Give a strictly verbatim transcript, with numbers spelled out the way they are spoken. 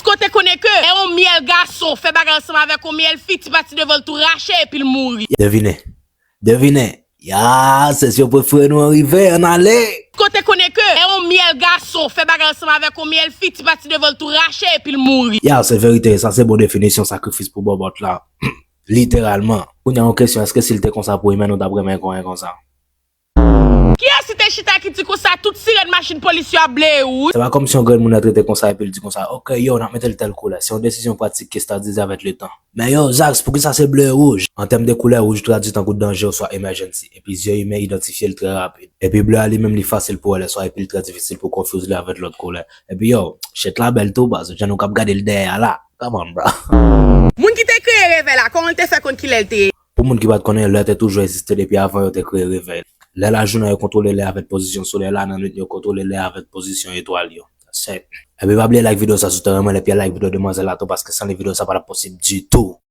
Kote konnen ke lè yon myèl gason fè bagay ansanm avèk yon myèl fi, ti pati devan l tou rache epi l mouri. Devine. Devine. Ya, sesyon prefere nou an rive, ann ale. Kote konnen ke lè yon myèl gason fè bagay ansanm avèk yon myèl fi, ti pati devan l tou rache epi l mouri. Ya, se verite, sa se bon definisyon sakrifis pou bòbòt la. Literalman. Kounye a yon kesyon, èske si l te konsa pou imen, nou t ap renmen konyen konsa? Kiyès ki te chita ki di konsa tout sirèn machin polis yo ap bleye wouj? Se pa kòmsi yon granmoun nan trete konsa epi l di konsa, ok, yo, n ap mete l tèl koulè. Se yon desizyon pratik ki estadize avèk letan. Men yo, Zax, poukisa se ble e wouj? An tèm de koulè, wouj tradui tankou danje oswa emergency, epi zye imen idantifye l trè rapid. Epi ble a li menm li fasil pou wè lè swa epi l trè difisil pou konfyouz li avèk lòt koulè. Epi yo, shit la bèl tou baz, jan nou k ap gade l dèyè a la. Come on, bro. Moun ki te kreye revèy la, kòman l te fè konn kilè l te ye? Pou moun ki pa t konnen, lè te toujou egziste depi avan yo te kreye revèy. Lè lajounen yo kontwole lè avèk pozisyon solèy la, nan nwit yo kontwole lè avèk pozisyon etwal yo. That's it. Epi pa bliye like videyo sa si w te renmen l, epi like videyo demwazèl la tou, paske san li videyo sa pa t ap posib ditou.